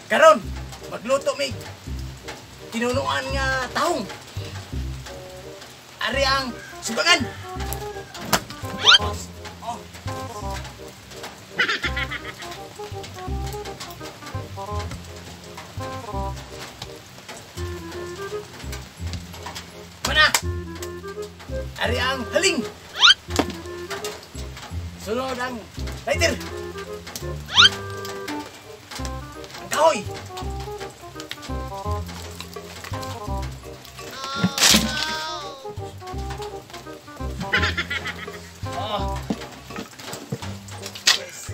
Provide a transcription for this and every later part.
Karon, magluto mig tinunuan nga tahong. Ari ang sugangan. Oh. Mana? Ari ang haling. Sunod ang lighter. Ang kahoy. Oh. Yes.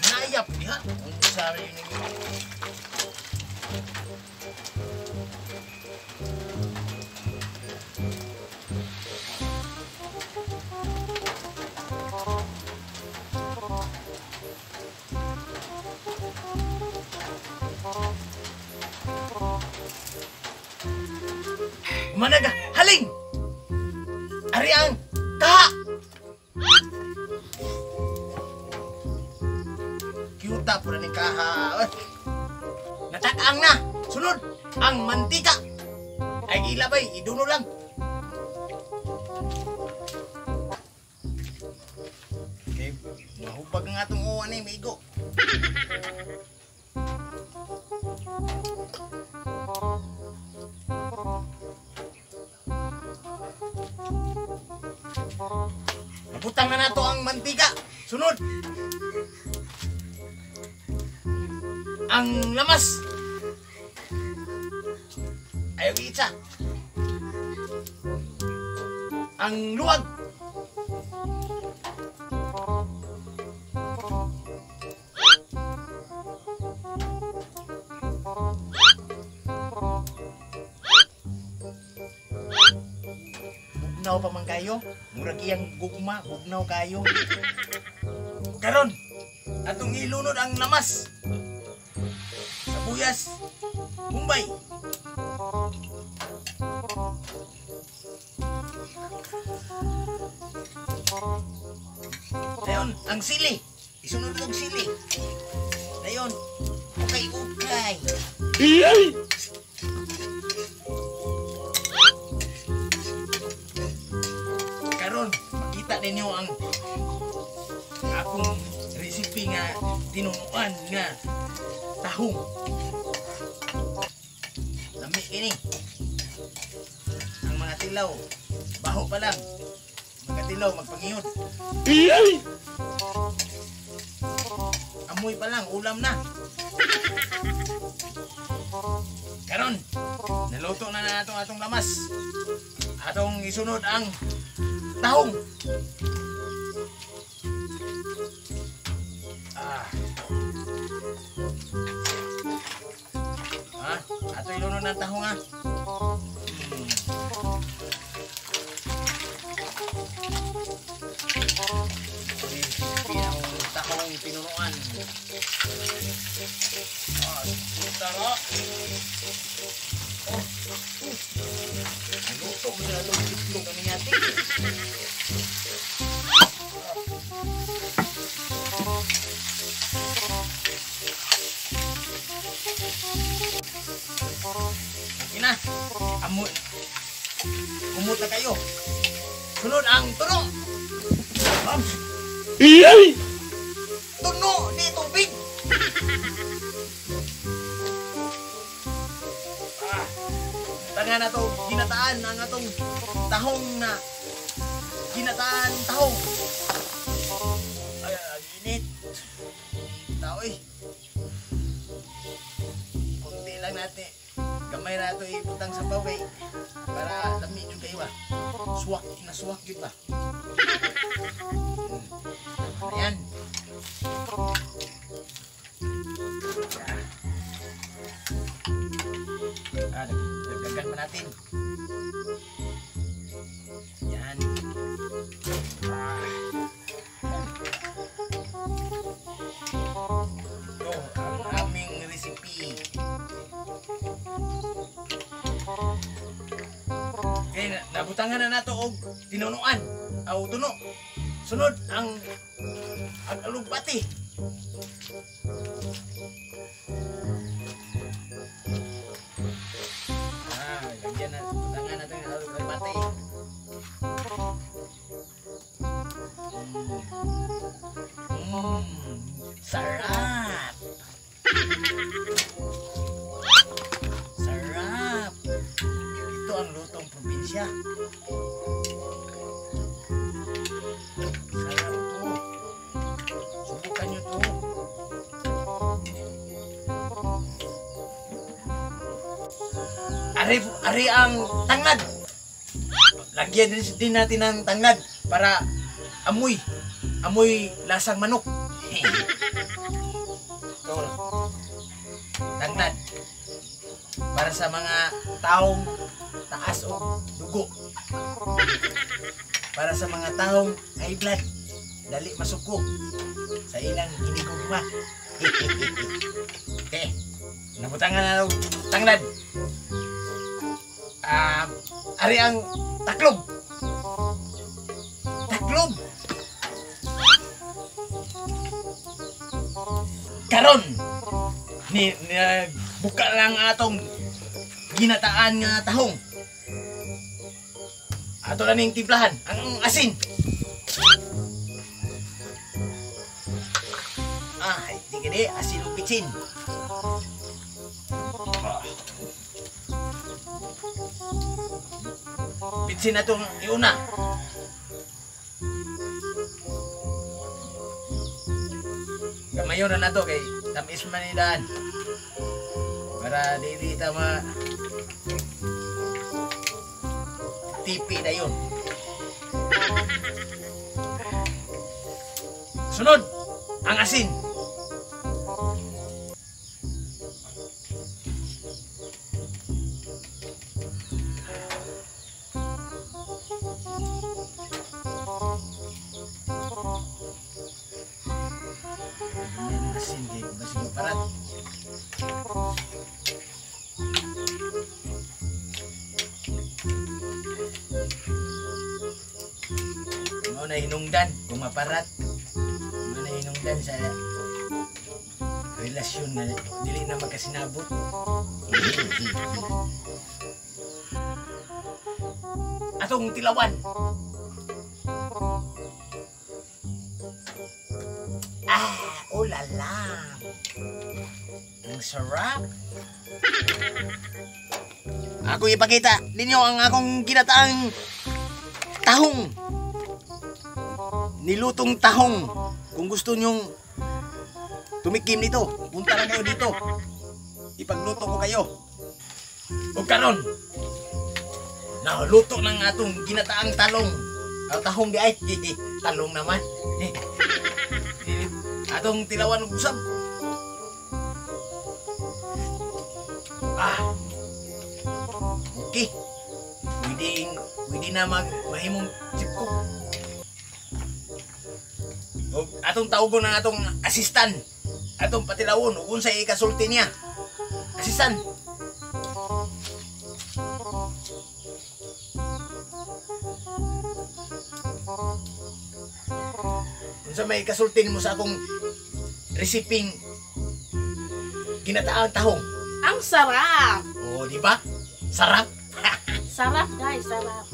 Nayap diha. Ang sabi ni Managa, haling! Ari ang kaha! Cute pura ni kaha. Natakaang na! Sunod, ang mantika! Ay gilabay, iduno lang. Okay, mahupag nga itong uwan eh, maigo. Butang na nato ang mantika. Sunod, ang lamas. Ayaw iitsa. Ang luwag. Bugnaw pa man kayo. Murag iyang gugma, bugnaw kayo. Karon, atong ilunod ang lamas. Sibuyas, Bombay. Dayon, ang sili. Isunod og sili. Dayon, okay, okay. Karon, makita ninyo ang akong recipe nga tinunuan nga tahong. Lami kini. Ang mga tilaw, baho pa lang. Mga tilaw magpangiyod. Amoy pa lang, ulam na. Karon, naluto na na atong atong lamas. Atong isunod ang tahong. Ato ilunod ng tahong ha. Ang tahong pinunuan. Tara. Oh. Naluto ko na itong itlog ang natin. Okay na. Amoy. Kumuta kayo. Sunod ang tuno. Tuno di tubig. Tanga na to ginataan ang atong tahong na ginataan tahong. Ay, init. Tao eh. Kunti lang natin. Gamay na ito ibutang sa baway para lami yun kayo ba. Suwak na suwak yun ba. Ayan. Dagdagan pa natin. Yan. Ito ang aming recipe. Okay, nabutangan na nato og tinunuan o tuno. Sunod ang alugbati. Ari, ari ang tanglad. Lagyan din natin ng tanglad para amoy. Amoy lasang manok. Ito. Tanglad. Para sa mga taong taas o dugo. Para sa mga taong high blood. Dali masuko sa ilang hinigugma. Okay. Nabutangan na og tanglad. Ah, ari ang taklob. Taklob. Karon ni buka lang atong ginataan nga tahong. Ato na ning timplahan ang asin. Ah, di gani asin ug bitsin. Ah. Bitsin atong iuna. Kamayon na nato kay tamis man ni daan. Para dili ta ma tipi na yun. Sunod, ang asin. Asin kay basig parat. Mao na hinungdan kung maparat. Mao na hinungdan sa relasyon na dili na magkasinabot. Atong tilawan. Ah, oh la la. Ang sarap. Ako ipakita ninyo ang akong ginataang tahong. Nilutong tahong. Kung gusto nyong tumikim nito, punta lang kayo dito. Ipagluto ko kayo. O karon, naluto ng atong ginataang talong. Ang tahong di ay, talong naman. Atong tilawan og usab. Ah. Okay. Pwede na mahimong chipko. Og atong tawgon ang atong assistant. Atong patilawon ug unsay ikasulti niya. Assistant. Unsa may ikasulti nimo sa akong resiping ginataang tahong? Ang sarap. Oh, di ba? Sarap. Sarap, guys, sarap.